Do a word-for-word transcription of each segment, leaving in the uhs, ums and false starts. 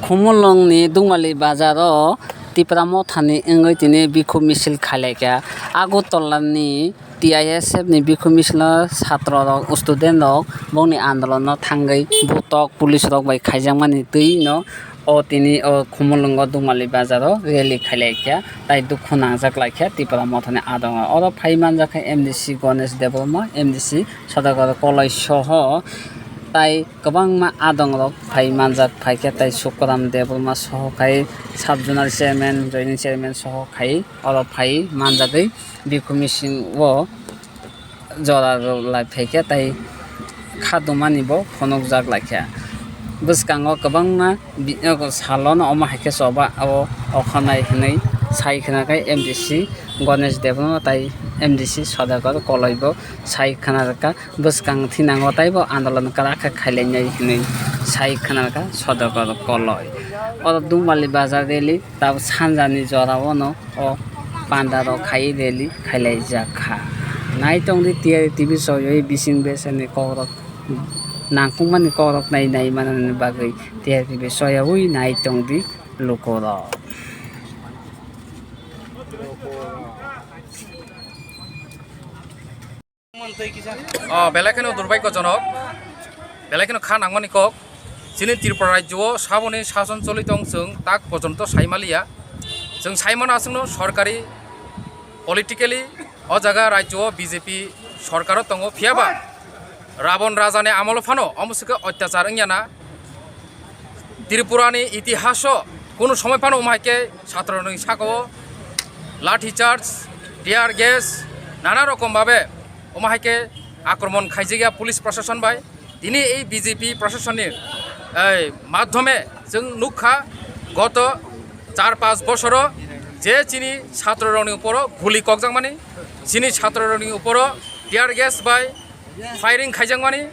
Khumulwngni Dungmali bazaro Tipra Mothani wngwi tini bikhuk misil khailaikha. Agartala ni T I S F ni bikhuk misilo satro rok, student rok bongni andolon no thangwi butok police rok bai khaijakmani twi no o tini o Khumulwngo Dungmali bazaro rally khailaikha, tai dukhu nangjak laikha Tipra Mothani adongo. Oro phai manjakha M D C Ganesh Debbarma, M D C Sadagar Koloi soho tai kwbangma adongrok phai manjak phaikha, tai Sukram Debbarma soho khai sub zonal chairman, joining chairman soho khai oro phai manjagwi bikhuk misil o jora rw lai phaikha, tai kha dumani bo phunukjak laikha. Bwskango kwbangma bi-, salono omo hai khe choba o okhanai hwnwi sai khna khai M D C Ganesh Debbarma tai M D C Sadagar Koloi bo sai khna rwkha. Bwskang thinango taibo andolon kwrak khe khailainai hwnwi sai khwnarwkha Sadagar Koloi. Oro Dungmali bazar rally tabuk sanjani jorao no o panda rok khai rally khailaijak kha. Naitongdi T R T V soyoi bising besani kokrok nangkukmani kokrok nai nai manani bagwi T R T V soyaui naitongdi lukurok. O, belai kheno durbhagyojonok, belai kheno kha nangmani kok. Chini Tripura rajyo o saboni sason choli tong, chwng tak pojonto sai maliya. Chwng sai mano aswkno sorkari, politically o jaga rajyo o B J P sorkar o tongo, phiyaba Rabon Raja ni amolo phano omo swkhe otyachar wngya na. Tripura ni itihas o kunu somoi phano omo hai khe satro rokni saka o lathi charge, tear gas, nana rokom babe omo hai khe akromon khaijakya police proshashan bai. Tini ei B J P proshashan ni, ei, madhyome chwng nukha, goto char panch bosoro je chini satro rokni uporo guli kokjakmani, chini satro rokni uporo tear gas bai firing khaijakmani,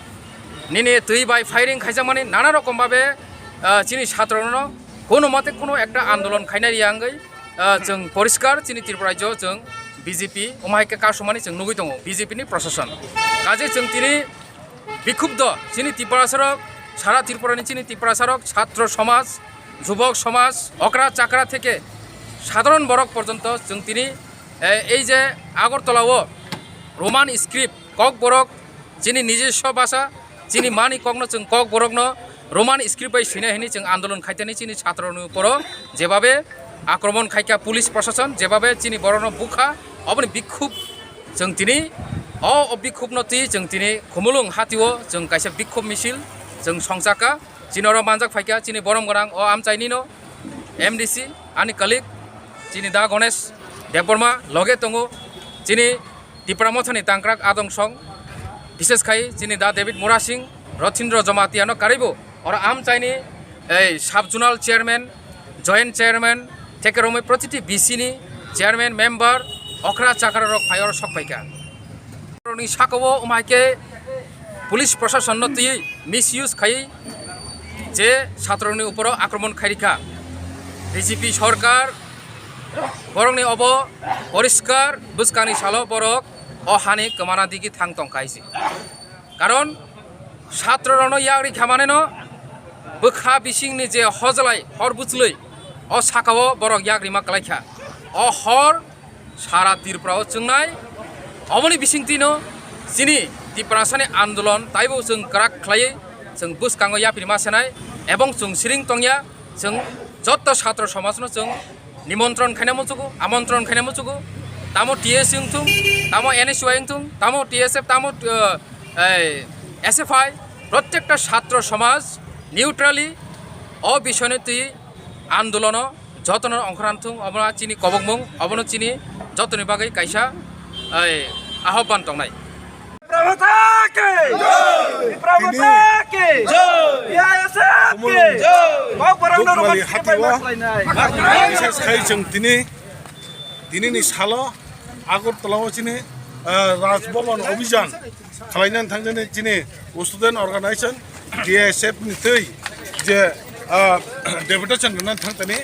nini twi bai firing khaijakmani, nana rokom babe, ah, chini satro rokno kono mate kono ekta andolon khainai ya wngwi, ah, chwng poriskar chini Tripura rajyo chwng B J P omo hai khe kasumani chwng nugwi tongo B J P ni proshashan. Kaje chwng tini bikhupdo chini Tiprasarok, sara Tripura ni chini Tiprasarok, satro somaj, jubok somaj, okra chakra theke sadharon borok porjonto chwng tini, eh, ei je Agartala o Roman script Kokborok chini nijoswo bhasha, chini mani kokno chwng Kokborokno Roman script bai swinai hwnwi chwng andolon khaitani chini satroni uporo jebabe akromon khaikha police proshashan, jebabe chini borokno bukha, oboni bikhub chwng tini o, o bikhubno twi chwng tini Khumulwng hatio chwng kaisa bikhub misil chwng songchakha. Chini oro manjak phaikha chini borom gwnang o amchainino M D C, ani colleague, chini Da Ganesh Debbarma loge tongo, chini Tipra Mothani tangkrak adong song, bishes khai chini Da David Murasing, Rothindro Jamatia no karwibo oro amchaini ei sub zonal chairman, joint chairman, theke romwi protiti B C ni chairman, member, okra chakra rok phai oro sok phaikha. Ni saka o omo hai khe police proshashan no twi misuse khai je satro ni uporo akromon khairikha. B J P sorkar borokni obo poriskar bwskangni salo borok o hani kwmana digi thang tongkha hai se. Karon satro rokno yak rikha maneno bwkha bisingni je hojlai hor bwchlwi o sakao borok yak rima kwlaikha. O hor sara Tripura o chwngnai. Oboni bisingtwino chini Tiprasani andolon taibo chwng kwrak khlaiwi chwng bwskango yapri ma senai ebong chwng siring tongya. Chwng jotto satro somajno chwng nimontron khaina muchugo, amontron khaina muchugo. Tamo T S wngthung, tamo N S Y wngthung, tamo T S F, tamo, eh, eh, S F I, prottekta satro somaj neutrally o bisoyno twi andolono jotono ongkhorang thung, obono chini kobokmung, obono chini jotoni bagwi kaisa, eh, ahobban tongnai. Tipra Motha ki! Tipra Motha ki! T I S F ki! Kokborokno Dukmali Roman script bai hatio ma khlainai. Bises khai chwng tini, tinini salo Agartala o chini, eh, Raj Bhaban Abhijan khlainani thangjaknai chini student organization T I S F ni twi je, ah, deputation rwnani thangtani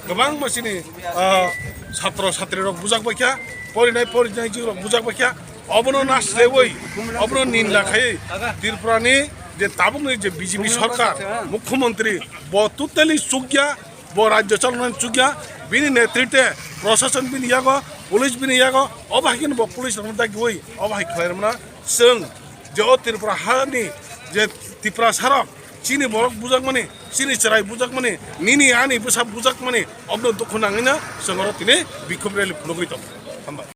kwbangma chini, ah, satro satri rok bujak baikha, porinai porinai rok bujak baikha, obono naslewi, obono ninda khai Tripura ni je tabukni je B J P sorkar, mukhyamantri, bo totally chukya, bo rajyo chalonani chukya, bini netritwe prosason bini yago, police bini yago, obo hai kheno bo police rokno dagiui obo hai khlairwmana. Chwng je o Tripura hani je Tiprasarok chini borok bujakmani, chini chwrai bujakmani, nini ani bwsa bujakmani, obno dukhu nangwino chwng oro tini bikhub rally phunugwi tongo. Hambai.